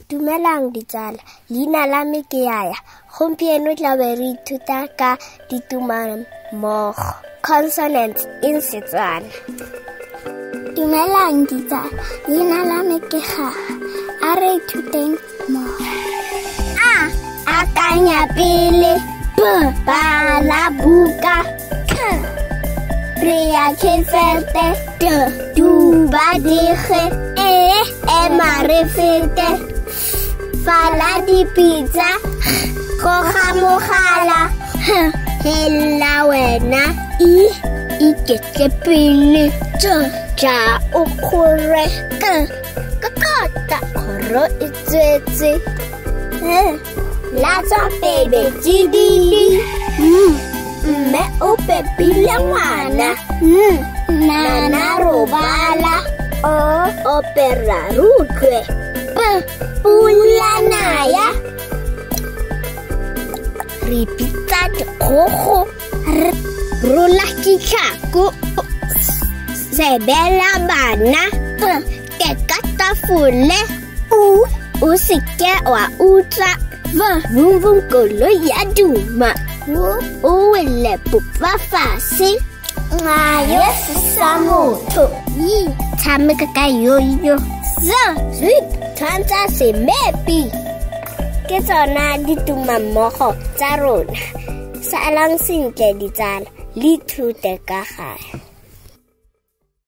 Dumelang ditsala, leina la me ke Yaya. Gompieno tla be re ithuta ka ditumammogo, consonants in Setswana. Dumelang ditsala, leina la me ke Gaga. A re ithuteng mmogo. A, akanya pele. B, bala buka. K, re ya khefete. D, duba dige. E, ema re fete. Fala dipitsa, goga mogala. H, hela wena. I, iketle pele. J, ja o kgore. K, kokota, kgoro e tswetse. L, latswa pebe tsididi. M, mme o pepile ngwana. N, nana robala. O, opera re utlwe. P, pula naya. Re bitsa dikgogo. R, rola ditlhako. Sebela bana. P, teka tafole. U, o seke wa utswa. V, vum vum koloi ya duma. W, o wele popa fatshe. Ngayo sa motho. Y, tshameka ka yoyo. Z, zip, tshwantsha semepi. Ke tsona ditumammogo tsa rona. Salang sentle ditsala, le ithute ka gae.